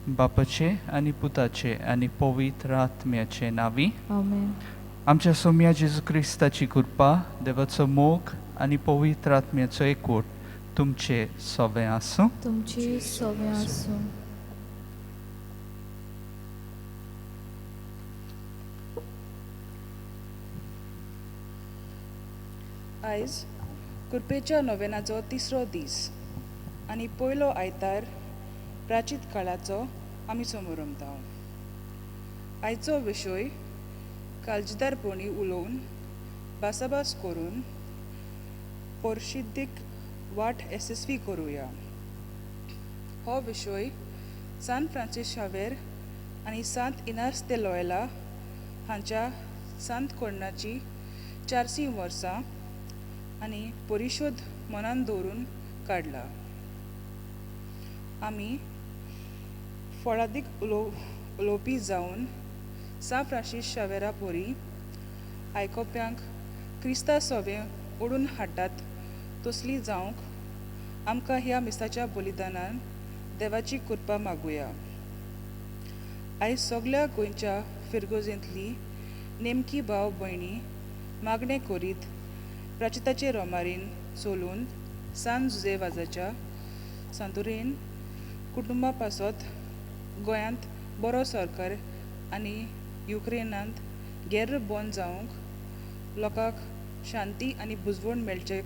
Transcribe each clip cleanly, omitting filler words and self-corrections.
बापाचे आनी पुताचे आनी पवित्र आत्म्याचे नांवी. आमेन. आमच्या सोम्या जेजू क्रिस्ताची कृपा, देवाचो मोग आनी पवित्र आत्म्याचो एकवट तुमचे सवे आसूं. तुमची सवे आसूं. आयज कृपेच्या नोवेनाचो तिसरो दीस आनी पयलो आयतार प्राचीत काळाचो आमी समोरमता. आयचो विशय काळजीदारपणी उलोवन भासाभास करून परशिद्दीक वाट येसस्वी करुया. हो विशय सान फ्रांसीस शावेर आनी सांत इनास दे लोयला हांच्या सांत कोर्णाची 400 वर्सां आनी परिशोध मनान दवरून काडला. आमी फळादीक उलोवपी जावन सान फ्रांसीस शावेरा परी आयकोप्यांक क्रिस्ता सोवें ओडून हाडटात तसली जावंक आमकां ह्या मिसाच्या बलिदानान देवाची कृपा मागुया. आयज सगल्या गोंयच्या फिरगोजेंतली नेमकी भाव भयणी मागणें करीत प्राचिताचे रोमारीन चलून सान जुजे वाजाच्या सांतुरेन कुटुंबा पासत गोंयांत बरो सरकार आनी युक्रेनांत गेर्र बंद जावंक लोकांक शांती आनी बुजवण मेळचेक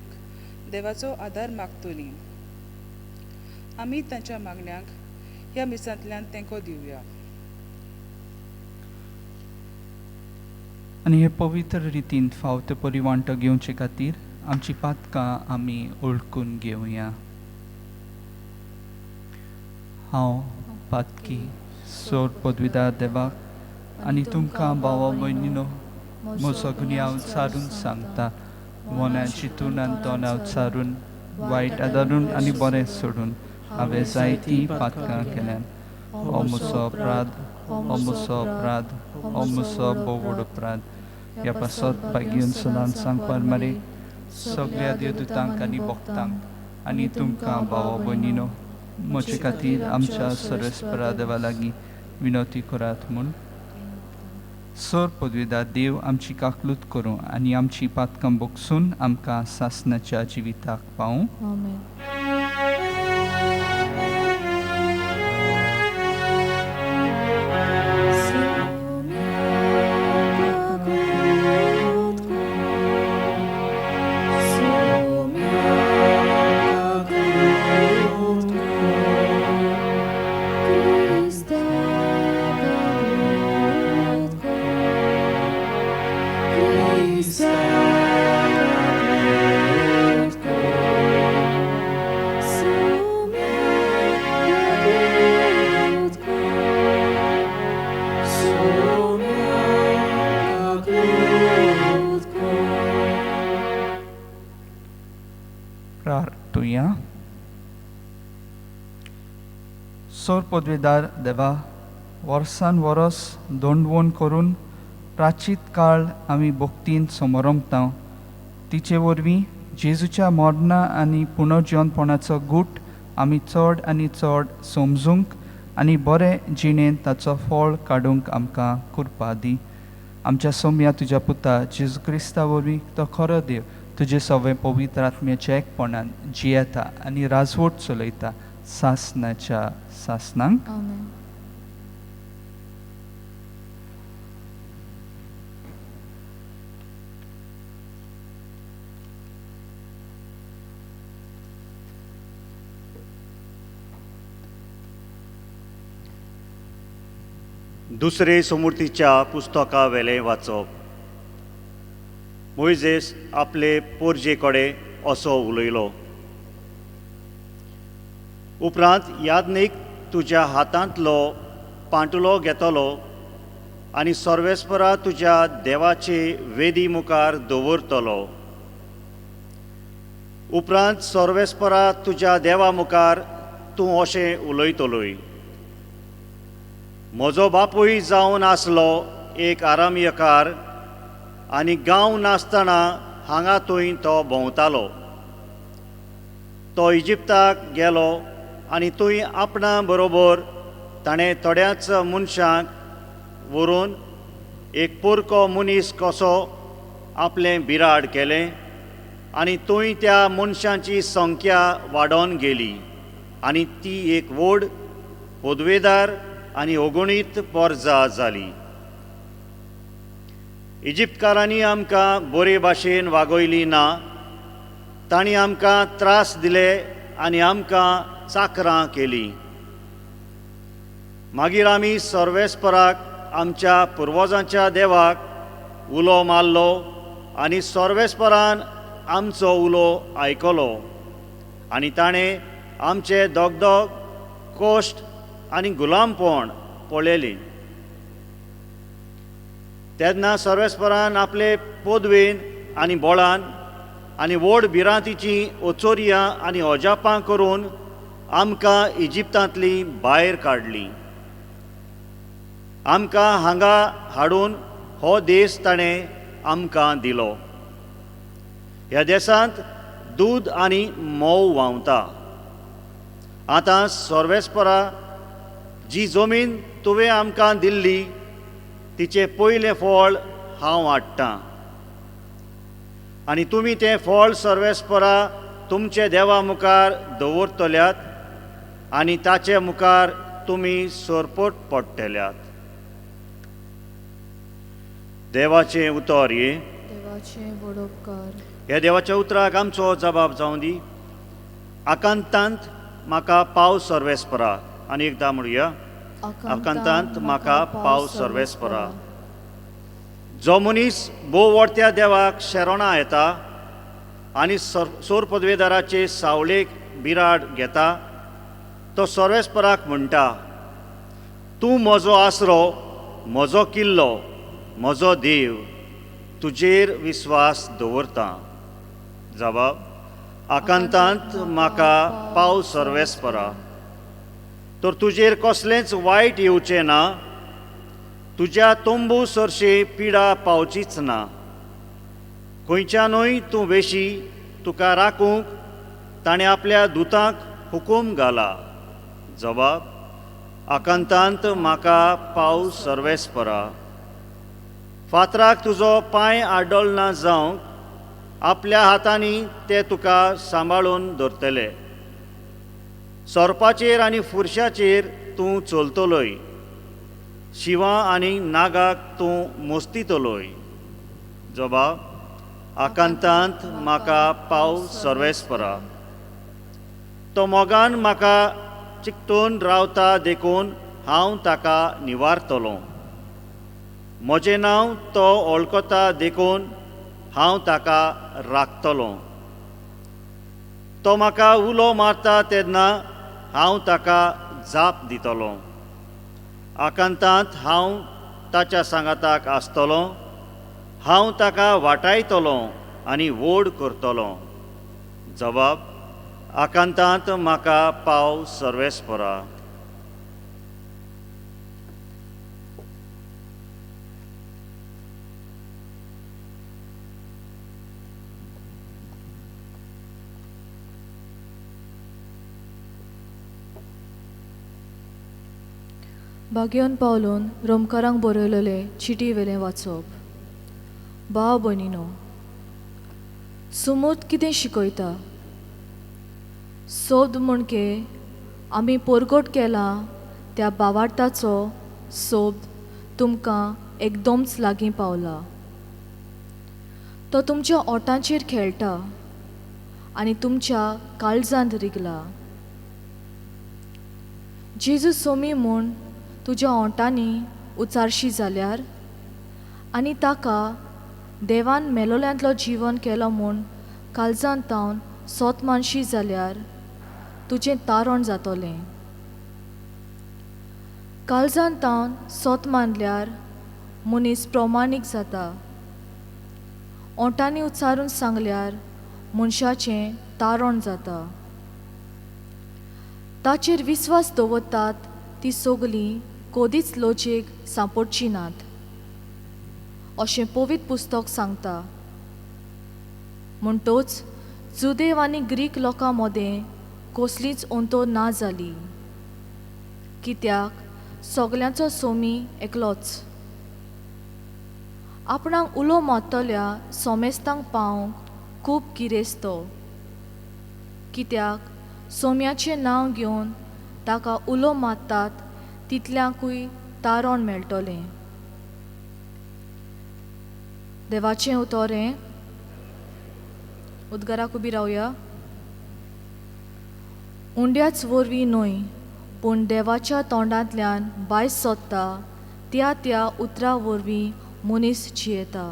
देवाचो आदार मागतली. आमी तांच्या मागण्यांक ह्या मिसांतल्यान तेंको दिवया. आनी हे पवित्र रितीन फावो ते परी वांटो घेवचे खातीर आमची पातकां आमी ओळखून घेवया. हांव पातकी सोर पदवीदार देवाक आनी तुमकां भावा भयणीनो म्हजो गुन्यांव सारून सांगता. मनान चिंतून आनी तोंडाव सारून वायट आदारून आनी बरें सोडून हांवें जायतीं पातकां केल्यान. हो म्हजो अपराध, हो म्हजो अपराध, हो म्हजो भोव व्हड अपराध. ह्या पासत भाग्यून सदांच सांगपार मारे सगळ्या देवदूतांक आनी भक्तांक आनी तुमकां भावा भयणीनो म्हजे खातीर आमच्या सर्वेस्परा देवा लागीं विनवती करात म्हूण. सर पदवीदार देव आमची काकलूत करूं आनी आमची पातकां बोगसून आमकां सासणाच्या जिविताक पावूं. आमेन. प्रार्थुया. सोर पदवीदार देवा, वर्सान वरस दोंडवण करून प्राचीत काळ आमी भक्तीन समरमता. तिचे वरवीं जेजूच्या मरणा आनी पुनर्जिवनपणाचो गूट आमी चड आनी चड समजूंक आनी बरे जिणेंत ताचो फळ काडूंक आमकां कृपा दी. आमच्या सोम्या तुज्या पुता जेजू क्रिस्ता वरवीं तो खरो देव तुजे सगळे पवित्र आत्म्याच्या एकपणान जियेता आनी राजवट चलयता सासणाच्या सासणांक. आमेन. दुसरे समूर्तीच्या पुस्तका वेलें वाचप. मोयजेस आपले पोरजे कडेन असो उलयलो. उपरांत याज्ञीक तुज्या हातांतलो पांटुलो घेतलो आनी सर्वेस्परा तुज्या देवाचे वेदी मुखार दवरतलो. उपरांत सर्वेस्परा तुज्या देवा मुखार तूं अशें उलयतलोय. म्हजो बापूय जावन आसलो एक आरामयकार आनी गांव नासतना हांगा थंय तो भोंवतालो. तो इजिप्ताक गेलो आनी थंय आपणा बरोबर ताणें थोड्याच मनशांक व्हरून एक पोरको मनीस कसो आपलें बिराड केलें आनी थंय त्या मनशांची संख्या वाडोवन गेली आनी ती एक व्हड पदवेदार आनी अगणीत पोरजा जाली. इजिप्तकारांनी आमकां बरे भाशेन वागयली ना, तांणी आमकां त्रास दिले आनी आमकां चाकरां केली. मागीर आमी सर्वेस्पराक आमच्या पुर्वजांच्या देवाक उलो मारलो आनी सर्वेस्परान आमचो उलो आयकलो आनी ताणें आमचे दगदग, कश्ट आनी गुलामपण पळयली. तेन्ना सर्वेस्परान आपले पदवेन आनी बळान आनी व्हड भिरांतीचीं ओचोरयां आनी अजापां करून आमकां इजिप्तांतली भायर काडली. आमकां हांगा हाडून हो देश ताणें आमकां दिलो. ह्या देशांत दूद आनी म्होंव व्हांवता. आतां सर्वेस्परा, जी जमीन तुवें आमकां दिल्ली तिचें पयलें फळ हांव हाडटां आनी तुमी तें फळ सर्वेस्परा तुमचे देवा मुखार दवरतल्यात आनी ताचे मुखार तुमी सरपट पडटल्यात. देवाचें उतर हें. देवाचें वडोपकार. ह्या देवाच्या उतराक आमचो जबाब जावं दी. आकांतांत म्हाका पाव सर्वेस्परा. आनी एकदां म्हणुया, आकांतांत म्हाका पाव सर्वेस्परा. जो मनीस भोव व्हडत्या देवाक शरणां येता आनी सोर पदवेदाराचे सावळेक बिराड घेता तो सर्वेस्पराक म्हणटा, तूं म्हजो आसरो, म्हजो किल्लो, म्हजो देव, तुजेर विस्वास दवरता. जबाब, आकांतांत म्हाका पाव सर्वेस्परा. तर तुजेर कसलेंच वायट येवचें ना, तुज्या तंबू सरशी पिडा पावचीच ना. खंयच्यानूय तूं वेशी तुका राखूंक ताणें आपल्या दुतांक हुकूम घाला. जबाब, आकांतांत म्हाका पाव सर्वेस्परा. फातराक तुजो पांय आडल ना जावंक आपल्या हातांनी ते तुका सांबाळून दवरतले. सोरपाचेर आनी फुरशाचेर तूं चलतलोय, शिवा आनी नागाक तूं मोस्तितलोय. जबाब, आकांतांत म्हाका पाव सर्वेस्परा. तो मोगान म्हाका चिकटून रावता देखून हांव ताका निवारतलो. म्हजें नांव तो वळखता देखून हांव ताका राखतलो. तो म्हाका उलो मारता तेन्ना हांव ताका जाप दितलो. आकांतांत हांव ताच्या सांगाताक आसतलो, हांव ताका वाटायतलो आनी व्हड करतलो. जबाब, आकांतांत म्हाका पाव सर्वेस्परा. भाग्योन पावलून रोमकारांक बरयलेले चिटी वेलें वाचप. भाव भयणीनो, सुमूत कितें शिकयता? सोद म्हणके आमी परगट केला त्या बावार्थाचो सोद तुमकां एकदमच लागीं पावला. तो तुमच्या ओटांचेर खेळटा आनी तुमच्या काळजांत रिगला. जेजू सोमी म्हूण तुज्या ओंठांनी उचारशी जाल्यार आनी ताका देवान मेलोल्यांतलो जिवन केलो म्हूण काळजांत तावन सोत मानशी जाल्यार तुजें तारण जातलें. काळजांत तावन सोत मानल्यार मनीस प्रमाणीक जाता. ओंठांनी उच्चारून सांगल्यार मनशाचें तारण जाता. ताचेर विस्वास दवरतात ती सगळीं कदीच लजेक सांपडची नात अशें पवित्र पुस्तक सांगता. म्हणटच जुदेव आनी ग्रीक लोकां मदें कसलीच अंतर ना जाली, कित्याक सगल्यांचो सोमी एकलोच. आपणाक उलो मारतल्या सोमेस्तांक पावंक खूब गिरेस्त तो, कित्याक सोम्याचें नांव घेवन ताका उलो मारतात तितल्यांकूय तारण मेळटलें. देवाचें उतर हें. उद्गाराक उबी रावया. उंड्याच वरवीं न्हय पूण देवाच्या तोंडांतल्यान भायर सोदता त्या त्या उतरा वरवीं मनीस जियेता.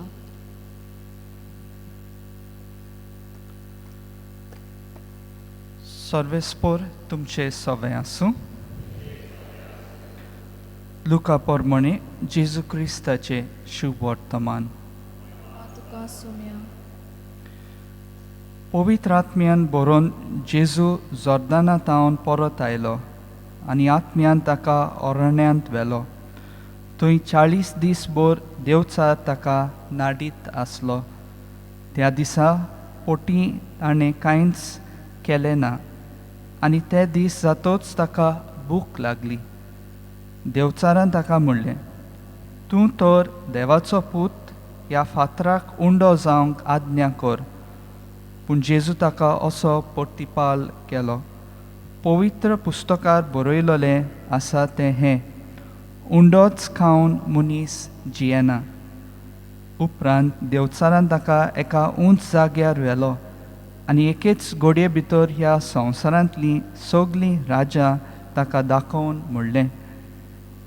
सर्वेस्पोर तुमचे सवे आसूं. लुका पोरमणे जेजू क्रिस्ताचे शुभ वर्तमान. तुका सोम्या. पवित्र आत्म्यान बरोवन जेजू जोर्दाना तावन परत आयलो आनी आत्म्यान ताका अरण्यांत व्हेलो. थंय 40 दीस भर देवचार ताका नाडीत आसलो. त्या दिसा पोटी ताणें कांयच केलें ना आनी ते दीस जातोच ताका भूक लागली. देवचारान ताका म्हणलें, तूं तर देवाचो पूत, ह्या फातराक उंडो जावंक आज्ञा कर. पूण जेजू ताका असो प्रतिपाल केलो, पवित्र पुस्तकार बरयलेलें आसा तें हें, उंडोच खावन मनीस जियेना. उपरांत देवचारान ताका एका उंच जाग्यार व्हेलो आनी एकेच गोडये भितर ह्या संवसारांतलीं सगलीं राजां ताका दाखोवन म्हणलें,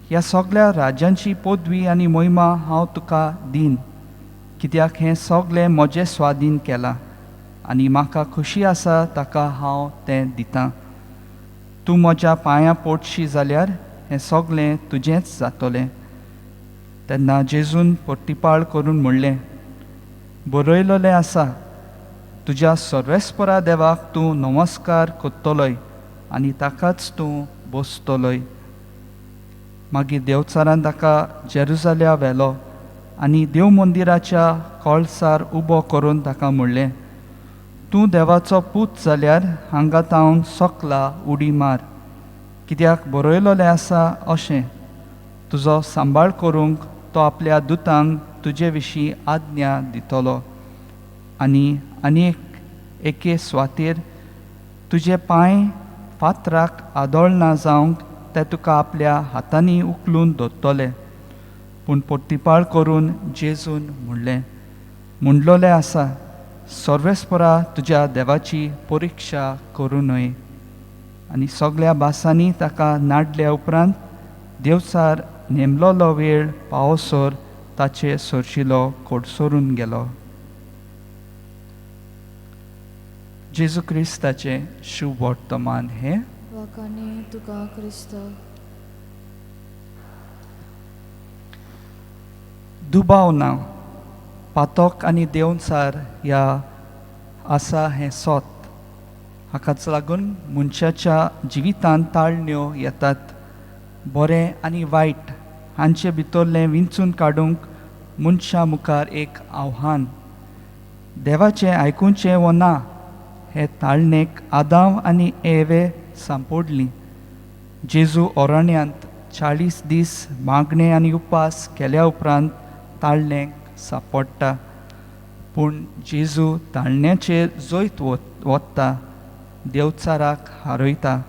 ह्या सगल्या राज्यांची पदवी आनी महिमा हांव तुका दीन, कित्याक हें सगलें म्हजें स्वाधीन केलां आनी म्हाका खोशी आसा ताका हांव तें दितां. तूं म्हज्या पांयां पोटशी जाल्यार हें सगलें तुजेंच जातलें. तेन्ना जेजून प्रतिपाळ करून म्हणलें, बरयलेलें आसा, तुज्या सर्वेस्परा देवाक तूं नमस्कार करतलोय आनी ताकाच तूं बसतलोय. मागीर देवचारान ताका जेरुजाल्या व्हेलो आनी देव मंदिराच्या कळसार उबो करून ताका म्हणलें, तूं देवाचो पूत जाल्यार हांगा तावन सकला उडी मार, कित्याक बरयलेलें आसा अशें, तुजो सांबाळ करूंक तो आपल्या दुतांक तुजे विशीं आज्ञा दितलो आनी आनी एके सुवातेर तुजे पांय फातराक आदळना जावंक ते तुका आपल्या हातांनी उखलून धरतले. पूण प्रतिपाळ करून जेजून म्हणलें, म्हणलेलें आसा, सर्वेस्परा तुज्या देवाची परिक्षा करूं न्हय. आनी सगल्या भासांनी ताका नाडल्या उपरांत देवचार नेमलोलो वेळ पावसर ताचे सरशिलो कोडसरून गेलो. जेजू क्रिस्ताचें शुभ वर्तमान हें. वाकाने तुका क्रिस्त. दुबाव ना, पातक आनी देवचार ह्या आसा हें सोत. हाकाच लागून मनशाच्या जिवितांत ताळण्यो येतात. बरें आनी वायट हांचे भितरलें विंचून काडूंक मनशा मुखार एक आव्हान. देवाचें आयकुचें वो ना हे ताळणेक आदांव आनी एवे सांपडली. जेजू अरण्यांत 40 दीस मागणें आनी उपास केल्या उपरांत ताळणेक सांपडटा. पूण जेजू ताळण्याचेर जैत वता, देवचाराक हारयता.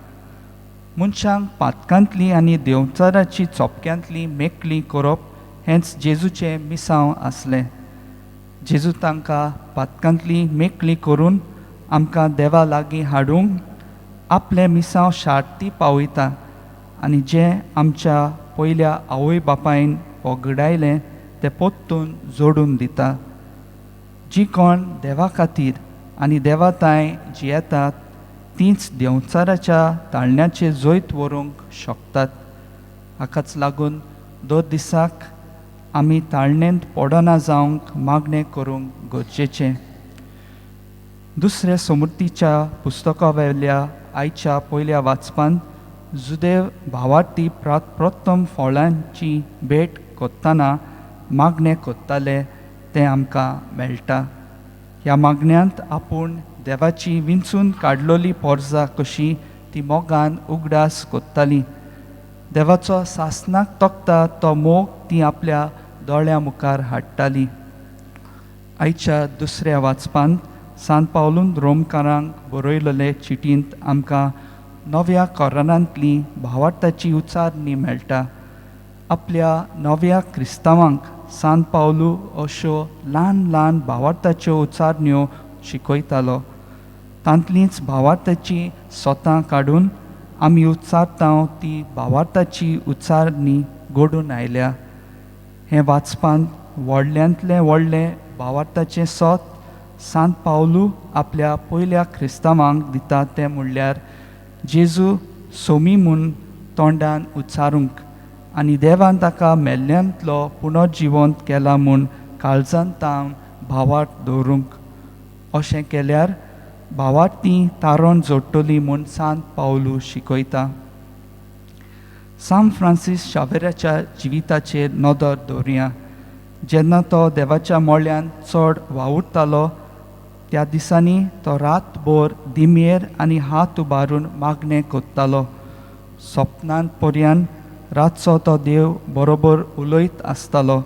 मनशांक पातकांतली आनी देवचाराची चोपक्यांतली मेकळी करप हेंच जेजूचें मिसांव आसलें. जेजू तांकां पातकांतली मेकळी करून आमकां देवा लागीं हाडूंक आपलें मिसांव शार्ती पावयता आनी जें आमच्या पयल्या आवय बापायन वगडायलें तें पोत्तून जोडून दिता. जी कोण देवा खातीर आनी देवा तांय जियेतात तींच देंवचाराच्या ताळण्याचें जैत व्हरूंक शकतात. हाकाच लागून दर दिसाक आमी ताळणेंत पडना जावंक मागणें करूंक गरजेचें. दुसऱ्या समृद्धीच्या पुस्तका वयल्या आयच्या पयल्या वाचपांत जुदेव भावार्थी प्रथम फळांची भेट करतना मागणें करताले तें आमकां मेळटा. ह्या मागण्यांत आपूण देवाची विंचून काडलोली पोरजा कशी ती मोगान उगडास करताली. देवाचो सासनाक तोखता तो मोग ती आपल्या दोळ्या मुखार हाडटाली. आयच्या दुसऱ्या वाचपांत सांत पावलून रोमकारांक बरयलेले चिटींत आमकां नव्या कोरानांतली भावार्थाची उचारणी मेळटा. आपल्या नव्या क्रिस्तांवांक सांत पावलू अश्यो ल्हान ल्हान भावार्थाच्यो उचारण्यो शिकयतालो. तांतलींच भावार्थाची सोतां काडून आमी उच्चारता ती भावार्थाची उच्चारणी घडून आयल्या. हें वाचपांत व्हडल्यांतलें व्हडलें भावार्थाचें सोत सांत पावलू आपल्या पयल्या क्रिस्तांवांक दिता तें म्हणल्यार जेजू सोमी म्हूण तोंडान उच्चारूंक आनी देवान ताका मेल्ल्यांतलो पुनर्जिवंत केला म्हूण काळजांत तावन भावार्थ दवरूंक. अशें केल्यार भावार्थी तारण जोडटली म्हूण सांत पावलू शिकयता. सांत फ्रांसीस शावेराच्या जिविताचेर नदर दवरुया. जेन्ना तो देवाच्या मोळ्यान चड वावुरतालो त्या दिसांनी तो रातभर दिमयेर आनी हात उबारून मागणें करतालो. सपनांत पर्यान रातचो तो देव बरोबर उलयत आसतालो.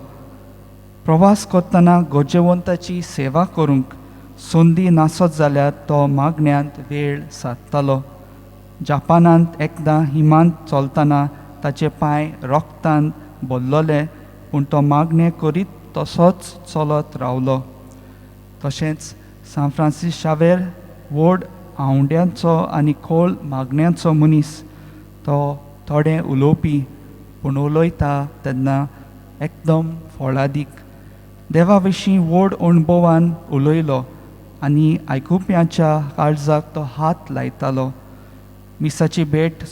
प्रवास करतना गरजेवंताची सेवा करूंक संदी नासत जाल्यार तो मागण्यांत वेळ सादतालो. जापानांत एकदां हिमांत चलतना ताचे पांय रोगतान भरलेले पूण तो मागणें करीत तसोच चलत रावलो. तशेंच सांत फ्रांसीस शावेर व्हड आंवड्यांचो आनी खोल मागण्यांचो मनीस. तो थोडें उलोवपी पूण उलयता तेन्ना एकदम फळादीक. देवा विशीं व्हड अणभवान उलयलो आनी आयकुप्यांच्या काळजाक तो हात लायतालो. मिसाची भेट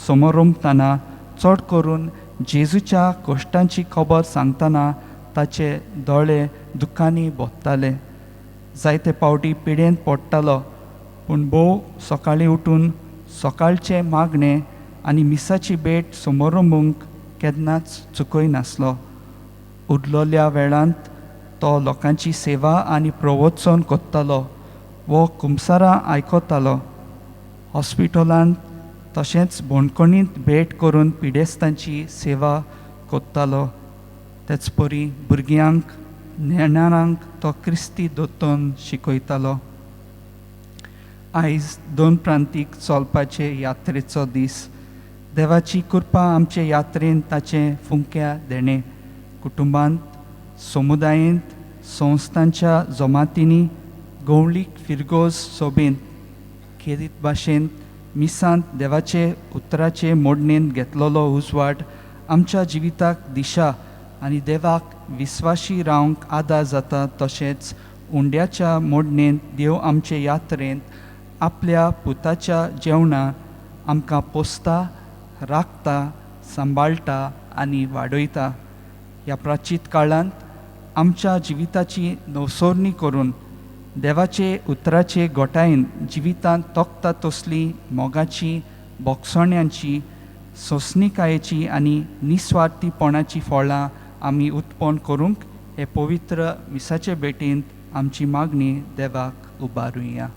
समोरंपतना चड करून जेजूच्या कश्टांची खबर सांगतना ताचे दोळे दुखांनी भोत्ताले. जायते पावटी पिडेंत पडटालो पूण भोव सकाळीं उठून सकाळचें मागणें आनी मिसाची भेट समोरंबूंक केन्नाच चुकयनासलो. उरलेल्या वेळांत तो लोकांची सेवा आनी प्रवचन करतालो वो कुमसारां आयकतालो. हॉस्पिटलांत तशेंच बणकणींत भेट करून पिडेस्तांची सेवा करतालो. तेच परी भुरग्यांक नेणारांक तो क्रिस्ती दोतोन शिकयतालो. आयज दोन प्रांतीक चलपाचे यात्रेचो दीस. देवाची कृपा आमचे यात्रेन ताचें फुंक्या देणें कुटुंबांत, समुदायेंत, संस्थांच्या जमातींनी, गवळीक फिरगोज सोबेंत, खेरीत भाशेंत, मिसांत देवाचे उतराचे मोडणेन घेतलेलो उजवाड आमच्या जिविताक दिशा आनी देवाक विस्वाशी रावंक आदार जाता. तशेंच उंड्याच्या मोडणेंत देव आमचे यात्रेंत आपल्या पुताच्या जेवणा आमकां पोसता, राखता, सांबाळटा आनी वाडयता. ह्या प्राचीत काळांत आमच्या जिविताची नवसोरणी करून देवाचे उतराचे गोटायेन जिवितांत तोखता तसली मोगाची, बोगसण्याची, सोंसणिकायेची आनी निस्वार्थीपणाची फळां आमी उत्पन्न करूंक हे पवित्र मिसाचे भेटींत आमची मागणी देवाक उबारुया.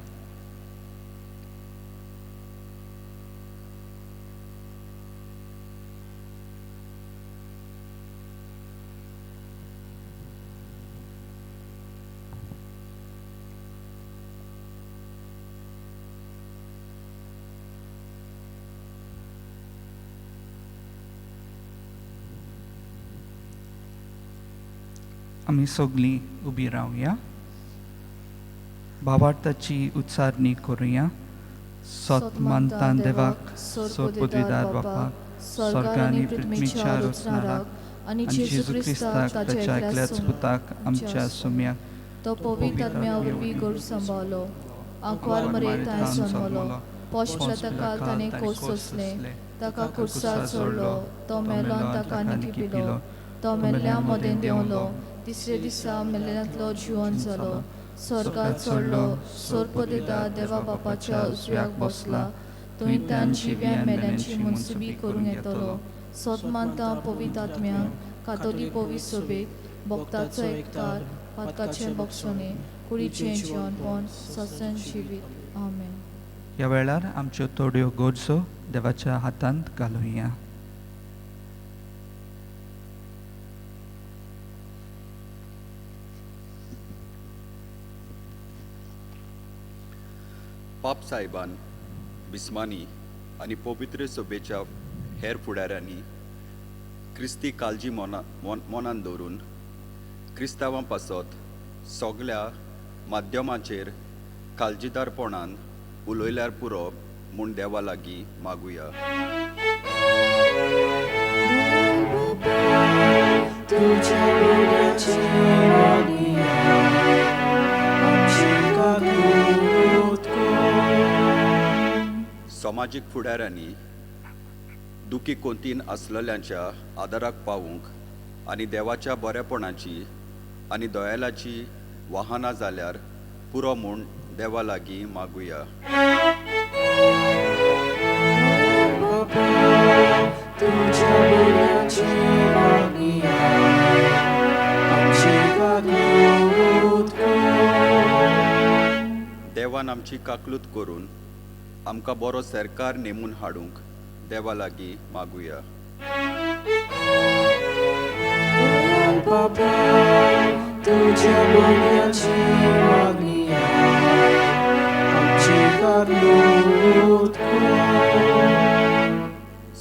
आमी सगळीं उबी रावया. भावार्थाची उच्चारणी करुया. सत मानता देवाक, सोरपदवीदार बापाक, स्वर्ग आनी पृथ्वीच्या रचणाराक आनी जेजू क्रिस्ताक ताच्या एकल्याच पुताक आमच्या सोम्याक, तो पवित्र आत्म्या वरवीं गोड सांबाळलो, आंकवार मरेत ताणें जल्मलो, पोश पिलाताकाल ताणें कोस सोंसलें, ताका कुर्सार चडलो, तो मेलो आनी ताका निकिपिलो, तो मेल्ल्या मदें देंवलो, तिसरे दिसा मेल्ल्यांतलो जिवन जालो, स्वर्गार चडलो, सोरपदेदा देवा बापाच्या उजव्याक बसला, थंय तान जिव्या मेल्यांची मनसुबी करूंक येतलो. सत मानता पवित्र आत्म्याक, कातोली पवित्र सोबेक, भक्ताचो एकतार, पातकाचें बक्षणें, कुडीचें जिवनपण, सत्संग जिवीत. आमेन. ह्या वेळार आमच्यो थोड्यो गरजो देवाच्या हातांत घालुया. पाप साहेबान बिस्मानी आनी पवित्र सभेच्या हेर फुडाऱ्यांनी क्रिस्ती काळजी मनान दवरून क्रिस्तांवां पासत सगल्या माध्यमाचेर काळजीदारपणान उलयल्यार पुरो म्हूण देवा लागीं मागुया. समाजीक फुडाऱ्यांनी दुखी कोंतीन आसलेल्यांच्या आदाराक पावूंक आनी देवाच्या बरेपणाची आनी दयालाची वाहनां जाल्यार पुरो म्हूण देवा लागीं मागुया. देवान आमची काकलूत करून आमकां बरो सरकार नेमून हाडूंक देवा लागीं मागुया.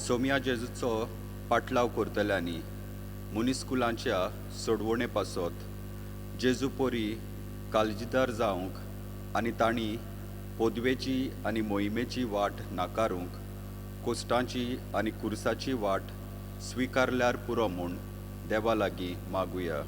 सोम्या जेजूचो पाटलाव करतल्यांनी मनीसकुलांच्या सोडवणे पासत जेजू पोरी काळजीदार जावंक आनी तांणी पदवेची आनी मोहिमेची वाट नाकारूंक कोश्टांची आनी कुर्साची वाट स्विकारल्यार पुरो म्हूण देवा लागीं मागुया.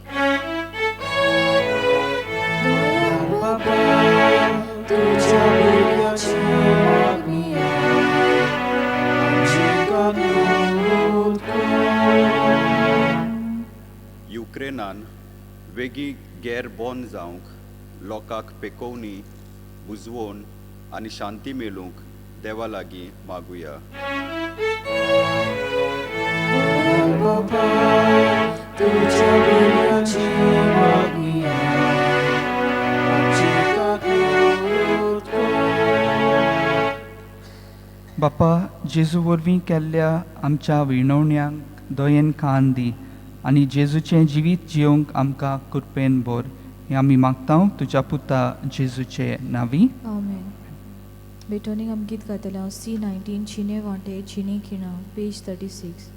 युक्रेनान वेगीं गैर बंद जावंक लोकांक पेकोवणी बुजवोन आनी शांती मेळूंक देवा लागीं मागुया. बापा जेजू वरवीं केल्ल्या आमच्या विणवण्यांक दयेन कान दी आनी जेजूचें जिवीत जियोवंक आमकां कृपेन भर. हें आमी मागता तुज्या पुता जेजूचे नांवी. आमेन. बेटोनीक आमी गीत गायतले हांव C19 चिने वांटे चिने खिणा पेज 36.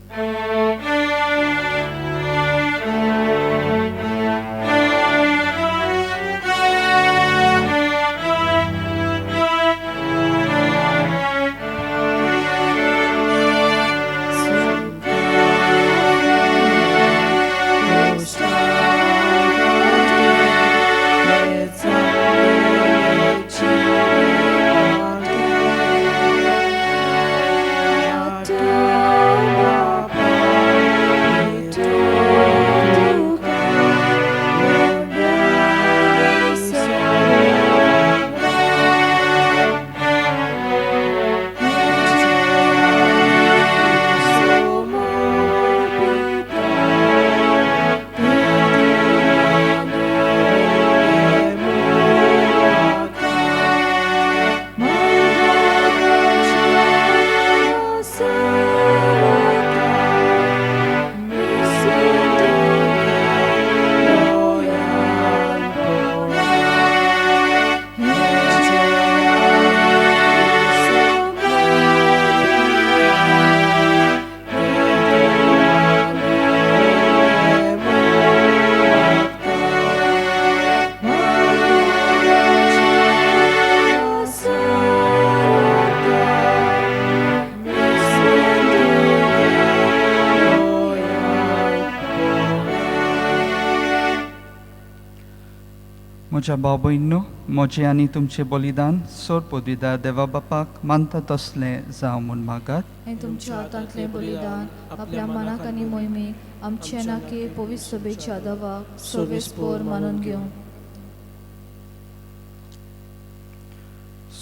म्हज्या भाव भयणींनो, म्हजें आनी तुमचें बलिदान सोर पदवीदार देवा बापाक मानता तसलें जावं म्हूण मागात. आनी तुमच्या हातांतलें बलिदान आपल्या मनाक आनी मोहिमेक आमचे नाके पवित्र सभेच्या दवाक सोवेस्पोर मानून घेवं.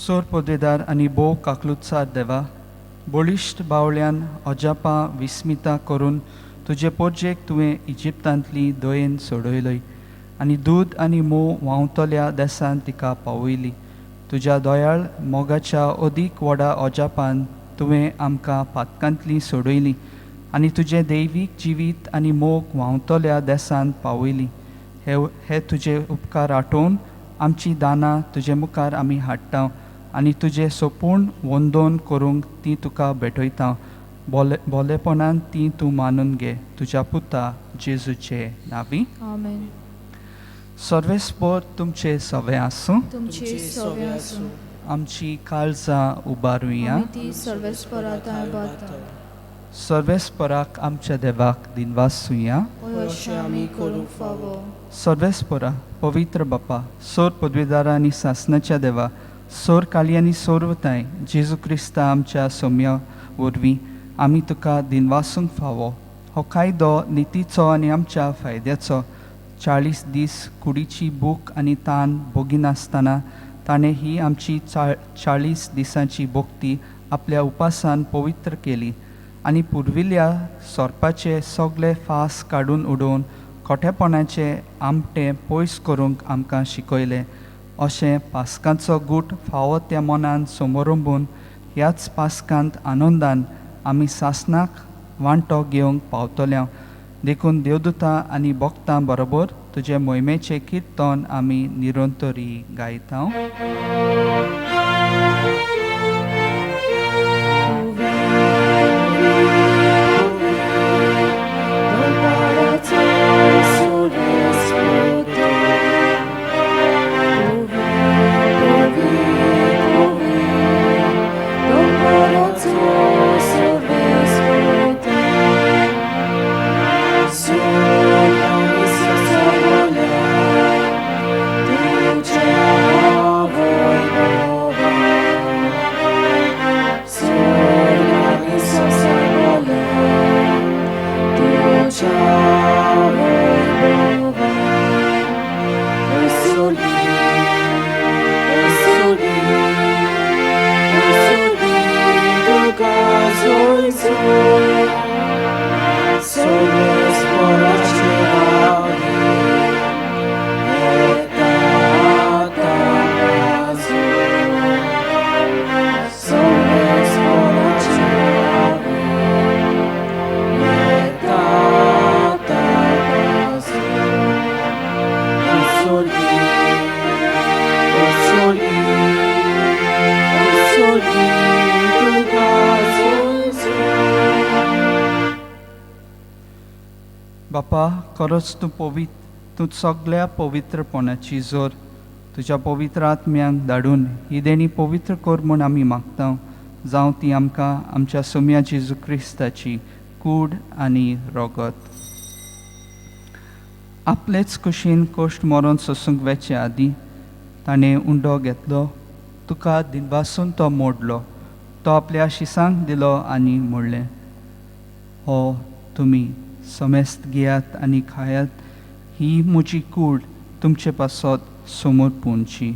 सोर पदवीदार आनी भोव काकलुतसार देवा, बळिश्ट बावल्यान अजापां विस्मिता करून तुजे पोरजेक तुवें इजिप्तांतली दयेन सोडयलय आनी दूद आनी मोव व्हांवतल्या देसान तिका पावयली. तुज्या दयाळ मोगाच्या अदीक व्हडा अजापान तुवें आमकां पातकांतली सोडयली आनी तुजें दैवीक जिवीत आनी मोग व्हांवतल्या देसान पावयली. हे तुजे उपकार आठोवन आमची दानां तुजे मुखार आमी हाडटा आनी तुजें सोपूण वंदोन करूंक ती तुका भेटयता. बोलेपणान ती तूं मानून घे तुज्या पुता जेजूचे नांवी. आमेन. सर्वेस्पर तुमचे सवे आसूं. तुमचे सवे आसूं. आमची काळजां उबारुया. आमी ती सर्वेस्परा थंय उबारता. सर्वेस्पराक आमच्या देवाक दिनवासुया. हय अशें आमी करूंक फावो. सर्वेस्परा पवित्र बापा, सोर पदवीदारा आनी सासनाच्या देवा, सोर काली आनी सोरवताय जेजू क्रिस्ता आमच्या सोम्या वरवीं आमी तुका दिनवासूंक फावो. हो कायदो नितीचो आनी आमच्या फायद्याचो. 40 दीस कुडीची भूक आनी तान भोगिनासतना ताणें ही आमची 40 दिसांची भक्ती आपल्या उपासान पवित्र केली आनी पुर्विल्ल्या सोरपाचे सगळे फास काडून उडोवन खोटेपणाचे आमटें पयस करूंक आमकां शिकयलें. अशें पास्कांचो गूट फावो त्या मनान समरंबून ह्याच पास्कांत आनंदान आमी सासनाक वांटो घेवंक पावतल्या. देखून देवदूतां आनी भक्तां बरोबर तुजे मोहिमेचें किर्तन आमी निरंतरी गायता. बापा, खरोच तूं पवित्र, तूं सगळ्या पवित्रपणाची जोर तुज्या पवित्र आत्म्यांक धाडून ही देणी पवित्र कर म्हूण आमी मागता. जावं ती आमकां आमच्या सोम्या जेजू क्रिस्ताची कूड आनी रगत. आपलेच कुशीन कश्ट मरोन सोसूंक वेचे आदीं ताणें उंडो घेतलो, तुका दिनवासून तो मोडलो, तो आपल्या शिसांक दिलो आनी म्हणलें, हो तुमी समेस्त घेयात आनी खायात, ही म्हजी कूड तुमचे पासत समोर पुनची.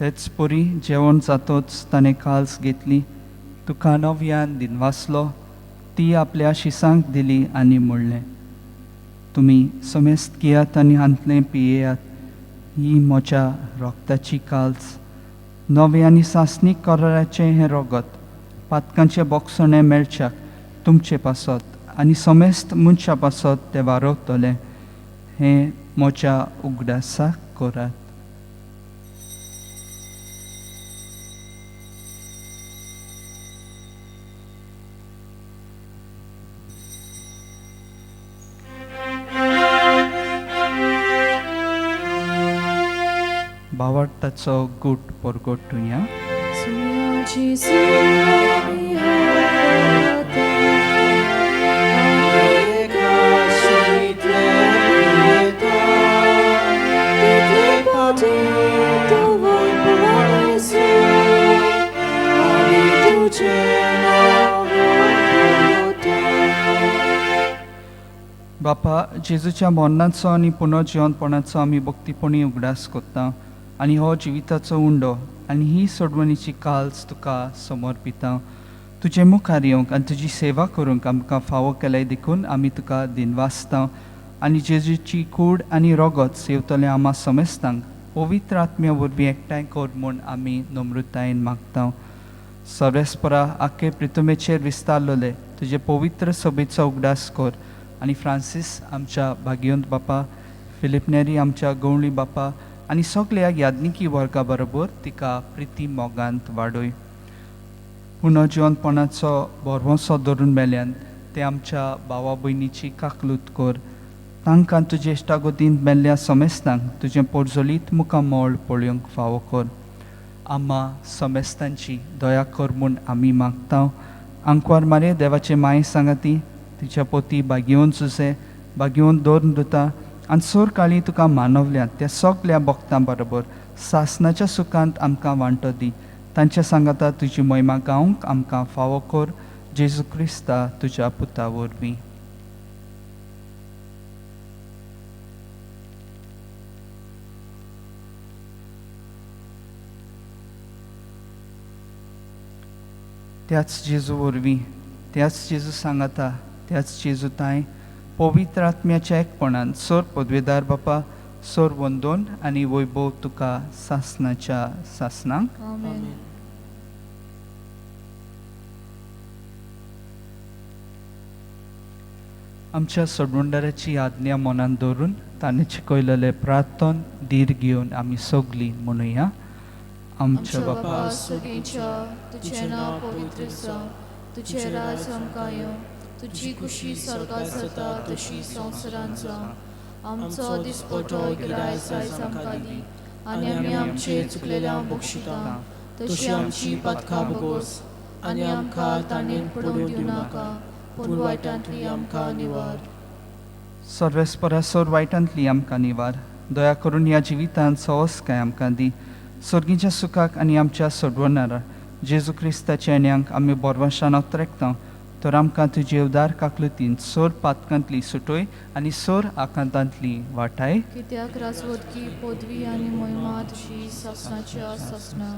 तेच परी जेवण जातोच ताणें काल्स घेतली, तुका नव्यान दिनवासलो, ती आपल्या शिसांक दिली आनी म्हणलें, तुमी समेस्त घेयात आनी हांतलें पियेयात, ही म्हज्या रगताची काल्स, नवें आनी सासणीक कराराचें हें रगत पातकांचें बोगसणें मेळच्याक तुमचे पासत आनी समेस्त मनशां पासत तें वारवतलें. हें म्हज्या उगडासाक करात. भावार्थाचो गूट परगटुया. बापा, जेजूच्या मरणाचो आनी पुनर्जिवनपणाचो आमी भक्तीपणी उगडास करता आनी हो जिविताचो उंडो आनी ही सोडवणीची काल्स तुका समर्पिता. तुजे मुखार येवंक आनी तुजी सेवा करूंक आमकां फावो केल्याय देखून आमी तुका दिनवासता आनी जेजूची कूड आनी रगत सेवतले आमा समेस्तांक पवित्र आत्म्या वरवीं एकठांय कर म्हूण आमी नम्रतायेन मागता. सर्वेस्परा आखे प्रितुमेचेर विस्तारलेले तुजे पवित्र सभेचो उगडास कर आनी फ्रांसीस आमच्या भाग्यवंत बापा, फिलीप नेरी आमच्या गवळी बापा आनी सगल्या याज्ञिकी वर्गा बरोबर तिका प्रिती मोगांत वाडय. पुनर्जिवनपणाचो भरवंसो धरून मेल्यान ते आमच्या भावा भयणीची काकलूत कर. तांकां तुजे इश्टागतींत मेल्ल्या समेस्तांक तुजें पोरजोलीत मुखामळ पळोवंक फावो कर. आम्मा समेस्तांची दया कर म्हूण आमी मागता. आंकवार मारे देवाचे माये सांगाती तिच्या पोती भाग्योवन सुसे भाग्योवन दोन दुता आनी सोर काळी तुका मानवल्यात त्या सगल्या भक्तां बरोबर सासनाच्या सुखांत आमकां वांटो दी. तांच्या सांगाता तुजी महिमा गावंक आमकां फावो कर. जेजू क्रिस्ता तुज्या पुता वरवीं. त्याच जेजू वरवीं, त्याच जेजू सांगाता, त्याच जेजू तांय पवित्र आत्म्याच्या एकपणान सोर पदवेदार बापा सोर वंदोन आनी वैभव तुका सासनाच्या सासनाक. आमेन. आमच्या सोडवणदाराची आज्ञा मनान दवरून ताणें शिकयलेलें प्रार्थन धीर घेवन आमी सगलीं म्हणुया. आमच्या बापा सगळींच्या तुजें नांव पवित्र जावं, तुजें राज आमकां येवं, तुजी खुशी स्वर्गात जाता तशी संवसारांत जावं. आमचो दिसपटो गिरायक आयज आमकां दी आनी आमी आमचे चुकलेल्या बक्षिता तशी आमची पातकां भोगोस आनी आमकां ताणें पडूंक दिवं नाका, पूण वायटांतली आमकां निवार. सर्वेस्परा सोर वायटांतली आमकां निवार. दया करून ह्या जिवितांत सवस काय आमकां दी. स्वर्गीच्या सुखाक आनी आमच्या सोडवणारा जेजू क्रिस्ताच्या येण्याक आमी बोरवाशान अत्रेकता तर आमकां तुजे उदार काकलुतीन सोर पातकांतली सुटोय आनी सोर आकांतांतली वाटाय. कित्याक राजवटकी पदवी आनी महिमा तुजी सासनाच्या सासना.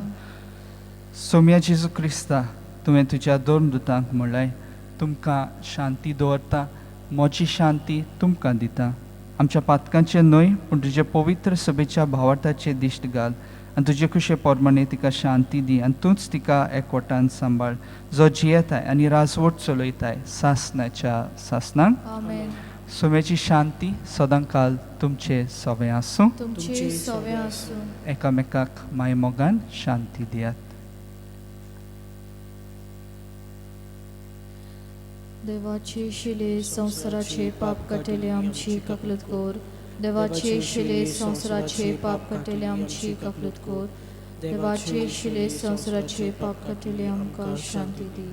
सोम्या जेजू क्रिस्ता, तुवें तुज्या दोन दुतांक म्हणलें, तुमकां शांती दवरता, म्हजी शांती तुमकां दिता. आमच्या पातकांचें न्हय पूण तुजे पवित्र सभेच्या भावार्थाचें दिश्ट घाल आनी तुजे खुशे प्रमाणे तिका शांती दी आनी तूंच तिका एकवटान सांबाळ, जो जियेताय आनी राजवट चलयताय सासनाच्या सासनाक. आमेन. सोम्याची शांती सदांकाल तुमचे सवे आसूं. तुमचे सवे आसूं. एकामेकाक मायमोगान शांती दियात. देवाचे शिले संवसाराचे पाप काडटले आमची ककलत कर. देवाचे शिले संवसाराचे पाप काडटले आमची ककलत कर. देवाचे शिले संवसाराचे पाप काडटले आमकां शांती दी.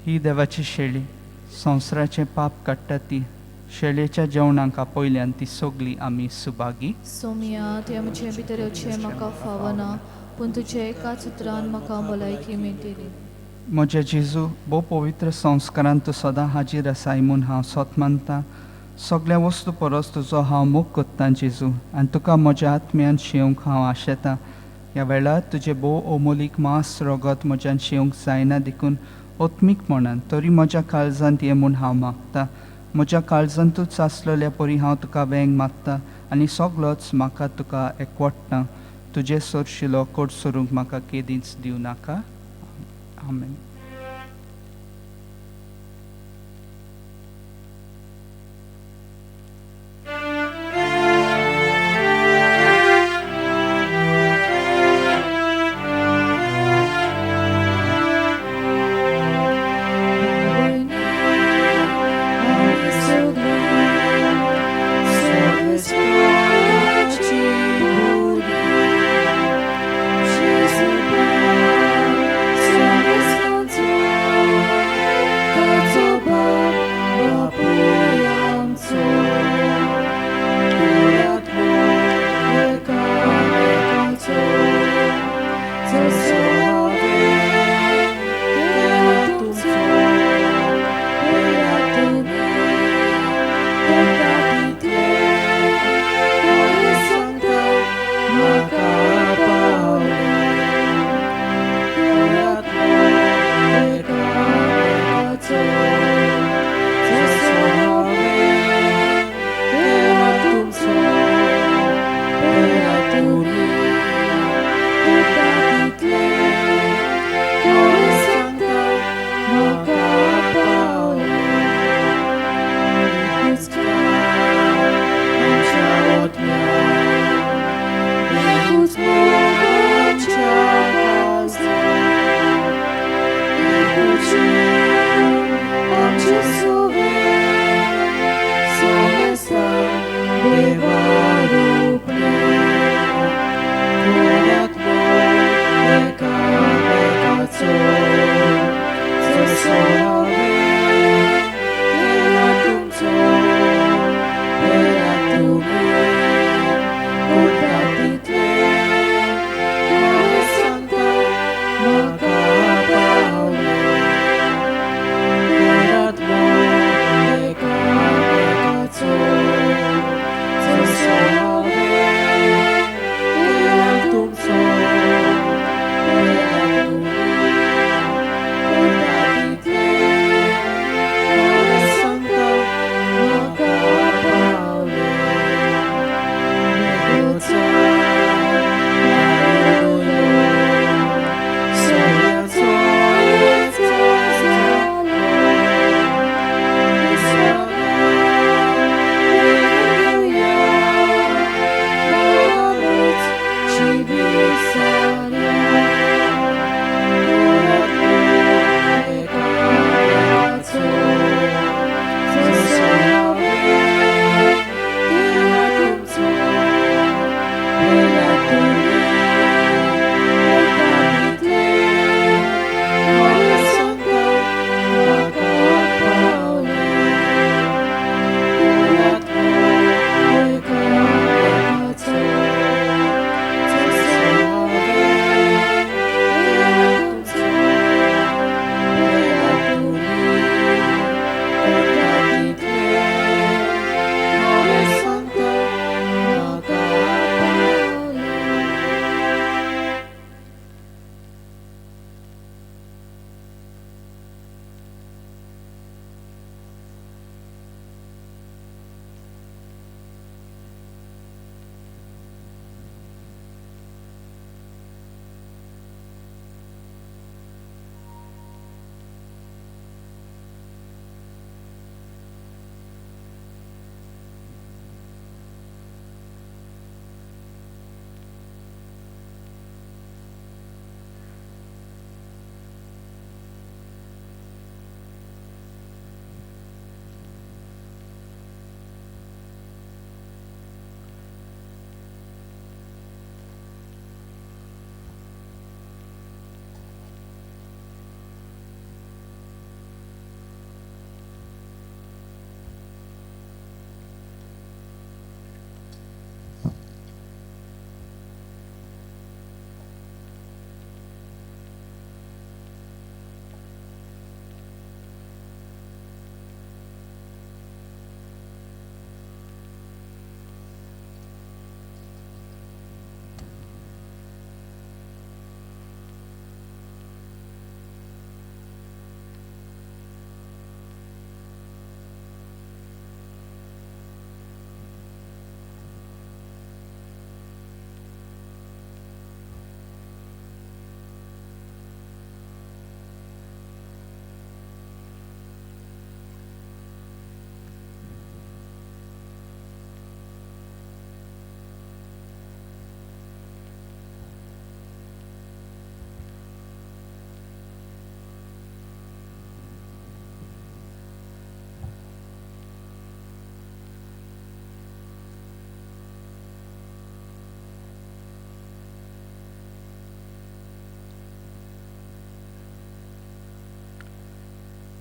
ही देवाची शेळी संवसाराचें पाप काडटा ती शेळयेच्या जेवणाक आपयल्यान ती सगली आमी सुभागी. सोमिया, तुवें म्हजे भितर येवचें म्हाका फावना, पूण तुज्या एकाच उतरान म्हाका भलायकी मेळटली. म्हज्या जेजू, भोव पवित्र संस्कारान तूं सदां हाजीर आसाय म्हूण हांव सत मानता. सगल्या वस्तू परस तुजो हांव मोग करतां जेजू आनी तुका म्हज्या आत्म्यान शेवंक हांव आशेतां. ह्या वेळार तुजें भोव अमोलीक मांस रगत म्हज्यान शेवंक जायना देखून आत्मीकपणान तरी म्हज्या काळजांत ये म्हूण हांव मागता. म्हज्या काळजांतूच आसलेल्या परी हांव तुका वेंग मागता आनी सगलोच म्हाका तुका एकवटना. तुजे सरशिलो कोट सरूंक म्हाका केदींच दिवं नाका. आमेन. Service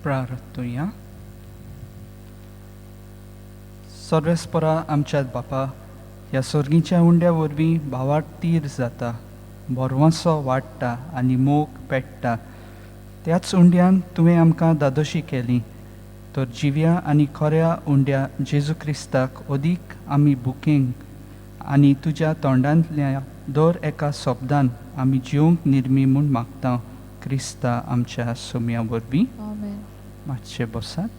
प्रार्थुया. सर्वेस्परा आमच्या बापा, ह्या सोर्गीच्या उंड्या वरवीं भावार्थ तीर जाता, भरवंसो वाडटा आनी मोग पेट्टा. त्याच उंड्यान तुवें आमकां दादोशी केली तर जिव्या आनी खऱ्या उंड्या जेजू क्रिस्ताक अदीक आमी बुकींग आनी तुज्या तोंडांतल्या दर एका शब्दान आमी जिवंक निर्मी म्हूण मागता, क्रिस्ता आमच्या सोम्या वरवीं. आमेन. मातशें बसात.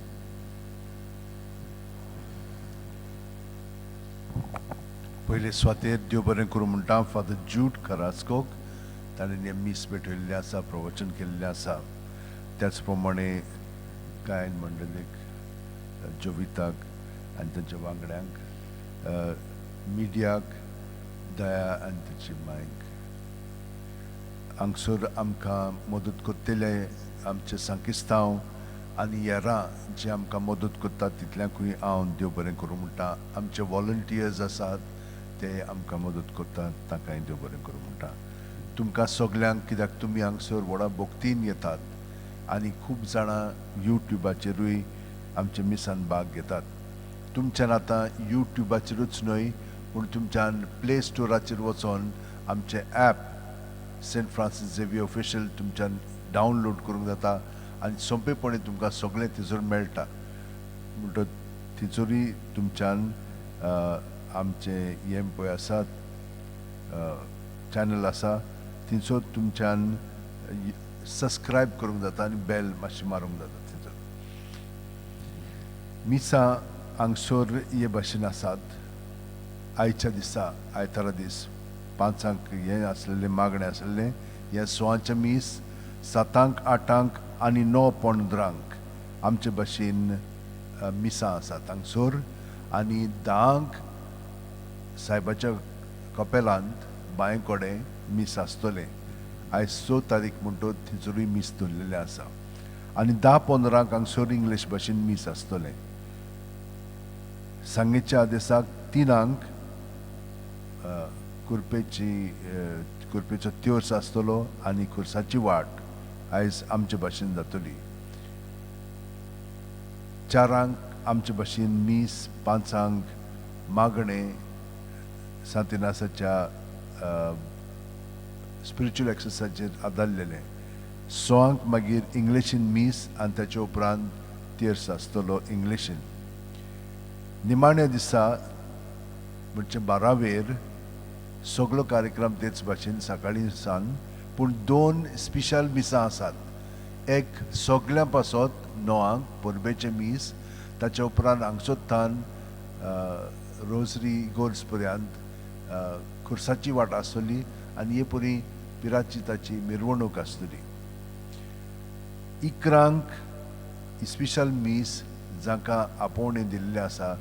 पयले सुवातेर देव बरें करूं म्हणटा फादर जूड करास्कोक, ताणें हें मीस भेटयल्लें आसा, प्रवचन केल्लें आसा. त्याच प्रमाणे गायन मंडळीक, जोविताक आनी तांच्या वांगड्यांक, मिडियाक, दया आनी ताची मायक, हांगसर आमकां मदत करतले आमचे सांकिस्तांव आनी येरां जे आमकां मदत करतात तितल्यांकूय हांव देव बरें करूं म्हणटा. आमचे वॉलंटियर्स आसात ते आमकां मदत करतात, तांकांय देव बरें करूं म्हणटा. तुमकां सगल्यांक, कित्याक तुमी हांगसर व्हडा भक्तीन येतात आनी खूब जाणां यूट्यूबाचेरूय आमच्या मिसान भाग घेतात. तुमच्यान आतां यूट्यूबाचेरूच न्हय पूण तुमच्यान प्ले स्टोराचेर वचोन आमचें app Saint Francis Xavier official तुमच्यान डावनलोड करूंक जाता आनी सोंपेपणी तुमकां सगळें थंयसर मेळटा. म्हणटच थंयसरूय तुमच्यान आमचें हें पळय आसा, चॅनल आसा, थंयसर तुमच्यान सबस्क्रायब करूंक जाता आनी बेल मातशें मारूंक जाता थंयसर. मिसां हांगसर हे भाशेन आसात. आयच्या दिसा आयतारा दीस 5 हें आसलेलें मागणें आसलेलें, हें 6 मीस, 7, 8 आनी 9:15 आमचे भाशेन मिसां आसात हांगसर. आनी 10 सायबाच्या कपेलांत बांय कडेन मीस आसतलें. आयज 6 तारीख म्हणटच थंयसरूय मीस दवरलेलें आसा. आनी 10:15 हांगसर इंग्लीश भाशेन मीस आसतलें. सांगेच्या दिसाक 3 कुर्पेची कुर्पेचो त्योर्स आसतलो आनी खुर्साची वाट आयज आमचे भाशेन जातली. 4 आमचे भाशेन मीस, 5 मागणें सांतिनासाच्या स्पिरिच्युअल एक्सरसाइजीचेर आदारलेलें. 6 मागीर इंग्लिशीन मीस आनी ताच्या उपरांत तेर्स आसतलो इंग्लिशीन. निमाण्या दिसा म्हणजे 12वेर सगळो कार्यक्रम तेच भाशेन सकाळीं सावन, पूण 2 स्पेशल मिसां आसात. एक सगळ्यां पासत 9 परबेचें मीस, ताच्या उपरांत हांगसोत्तान रोजरी गोर्स पर्यंत खुर्साची वाट आसतली आनी हे परी पिराची ताची मिरवणूक आसतली. 11 स्पेशल मीस जांकां आपोवणें दिल्लें आसा,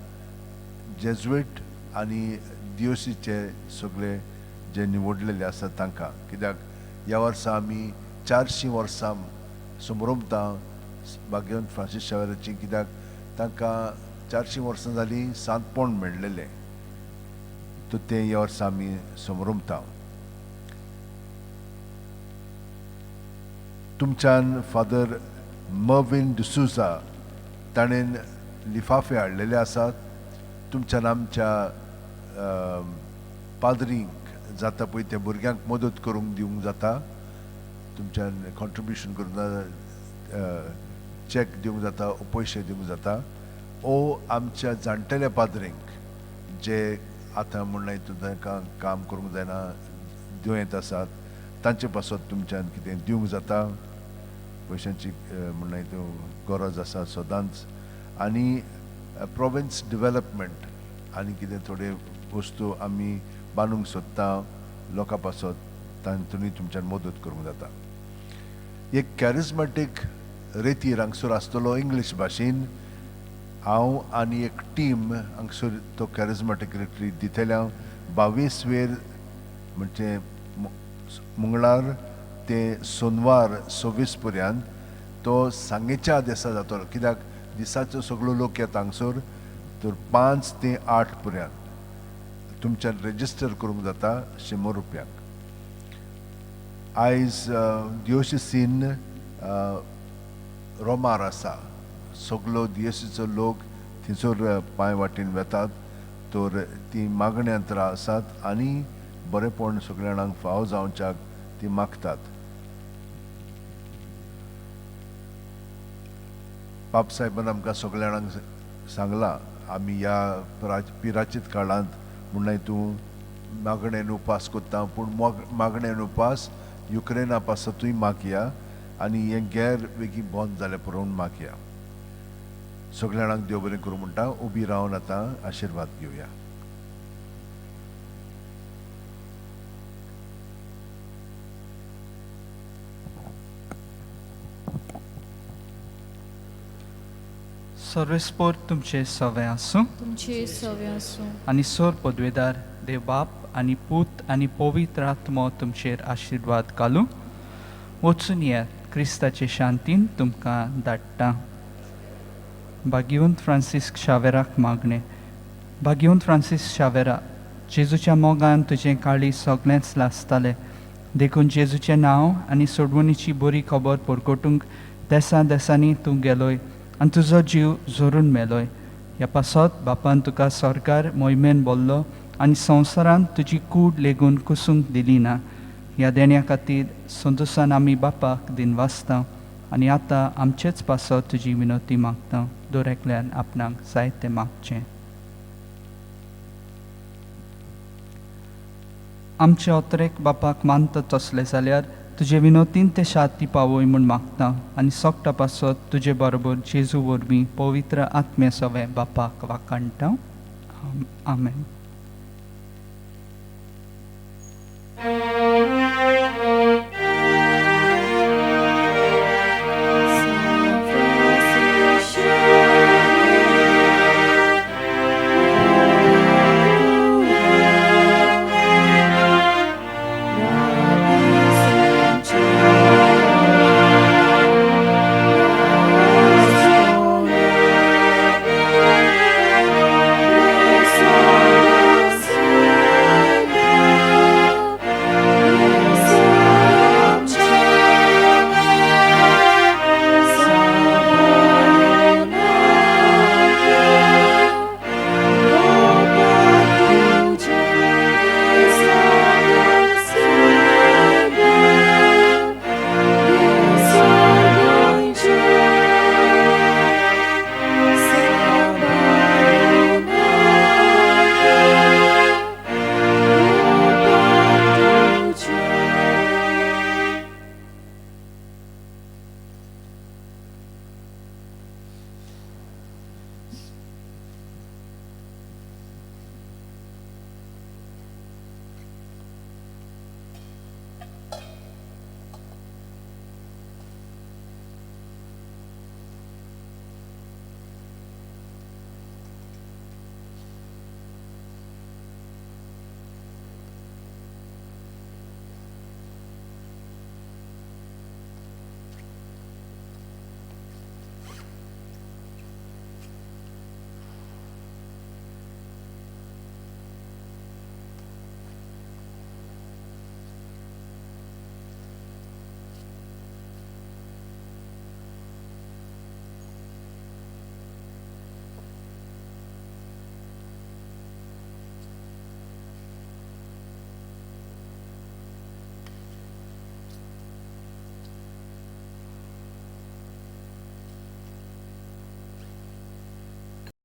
जेजुएट आनी दियोसीचे सगळे जे निवडलेले आसा तांकां, कित्याक ह्या वर्सा आमी 400 वर्सां समरोमता भाग्यवंत फ्रांसीस शावेराची, कित्याक तांकां 400 वर्सां जालीं सांतपण मेळ्ळेलें, तर तें ह्या वर्सा आमी समरोमता. तुमच्यान फादर मर्विन डिसूजा ताणें लिफाफे हाडलेले आसात. तुमच्यान आमच्या पाद्रींक जाता पळय त्या भुरग्यांक मदत करूंक दिवंक जाता, तुमच्यान कॉन्ट्रिब्युशन करूंक जाता, चॅक दिवंक जाता, पयशे दिवंक जाता. ओ आमच्या जाणटेल्या पाद्रींक जे आतां म्हणल्यार तांकां काम करूंक जायना, दुयेंत आसात, तांचे पासत तुमच्यान कितें दिवंक जाता, पयशांची म्हणल्यार गरज आसा सदांच. आनी प्रोविन्स डेव्हलपमेंट आनी कितें थोडे वस्तू आमी बांदूंक सोदता लोकां पासत, तांतूनय तुमच्यान मदत करूंक जाता. एक कॅरिज्मेटीक रेतीर हांगसर आसतलो इंग्लीश भाशेन, हांव आनी एक टीम हांगसर तो कॅरिज्मेटीक रिट्रीट दितले. हांव 22 वेर म्हणजे मंगळार ते सोनवार 26 पर्यंत तो सांगेच्या दिसा जातलो, कित्याक दिसाचो सगळो लोक येता हांगसर, तर 5 ते 8 पर्यंत तुमच्यान रेजिस्टर करूंक जाता 100 रुपयांक. आयज दियोसीन रोमार आसा. सगलो दियेसीचो लोक थंयसर पांय वाटेन वेतात, तर ती मागण्यांत आसात आनी बरेपण सगळ्या जाणांक फाव जावच्याक ती मागतात. बाप साहेबान आमकां सगळ्या जाणांक सांगलां आमी ह्या पिराचीत काळांत म्हणल्यार तूं मागणेन उपास करता, पूण मागणेन उपास युक्रेना पासतूय मागया आनी हें गैर वेगीं बंद जालें पुरोवन मागया. सगळ्या जाणांक देव बरें करूं म्हणटा. उबी रावन आतां आशिर्वाद घेवया. सर्वेस्पोर तुमचे सवे आसूं, तुमचे सवे आसूं. आनी सोर पदवेदार देव बाप आनी पूत आनी पवित्र आत्मो तुमचेर आशिर्वाद घालूं. वचून येत, क्रिस्ताचे शांतीन तुमकां धाडटा. भाग्यवंत फ्रांसीस शावेराक मागणें. भाग्यवंत फ्रांसीस शावेरा, जेजूच्या मोगान तुजें काळीज सगळेंच लासतालें, देखून जेजूचें नांव आनी सोडवणीची बरी खबर परगटूंक देसा देसांनी तूं गेलोय आनी तुजो जीव जोरून मेलोय. ह्या पासत बापान तुका सरकार मोहिमेन बोल्लो आनी संवसारांत तुजी कूड लेगून कुसूंक दिली ना. ह्या देण्या खातीर संतोसान आमी बापाक दिनवासता आनी आतां आमचेच पासत तुजी विनवती मागता. दर एकल्यान आपणाक जाय तें मागचें. आमचे अत्रेक बापाक मानता तसले जाल्यार तुजे विनोतीन ते शांती पावय म्हूण मागता आनी सोगटा पासत तुजे बरोबर जेजू वरवीं पवित्र आत्म्या सवें बापाक वाखाणटा. आमेन.